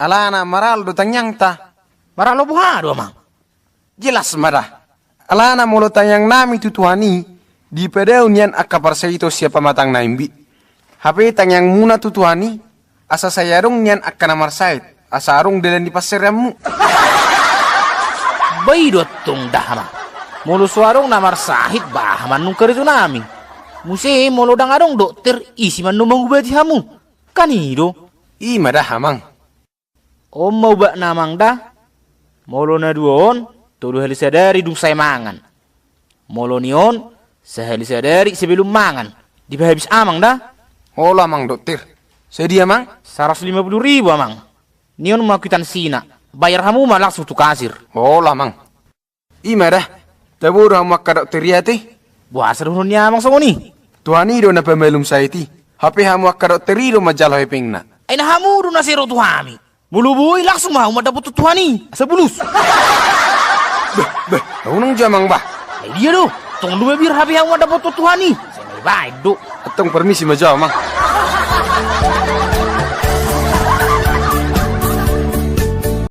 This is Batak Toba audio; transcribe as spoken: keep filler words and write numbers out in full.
Alana maralo do tangiangta. Maralo boha do, Amang? Jelas ma da. Alana molo tangiangnami tu Tuhan i, dipadao nian angka parsahiton sian pamatangna imbi. Hape tangiangmuna tu Tuhan i, asa sai adong nian angka na marsahit, asa adong dalan ni pansareanmu. Ba i do antong da, Amang. Molo so adong na marsahit, boha ma annon karejonami? Muse molo ndang adong dokter, ise ma annon mangubati hamu? Kan i do. I ma da, Amang. On ma ubatna, Amang, da. Molo na dua on, tolu hali sadari dung sae mangan. Molo ni on, sahali sadari sebelum mangan. Dipahabis Amang, da. Olo, Amang Dokter. Sadia, Amang? Saratus lima puluh ribu, Amang. Ni on ma kwitansi na. Bayar hamu ma langsung tu kasir. Olo, Amang. I ma da, tabo do hamu angka dokter i ate? Boasa dohonon ni Amang songon i? Tuhan i do na pamalum sahit i. Hape hamu angka dokter i do manjalo hepengna. Ai na hamu do na sai ro tu hami. Molo boi langsung ma hamu mandapothon Tuhan i. Asa bulus. Bah, bah, unang jo, Amang, bah. Ai dia do? Tong do mabiar hape hamu mandapothon Tuhan i. Sai baen do. Antong permisi ma jo, Amang.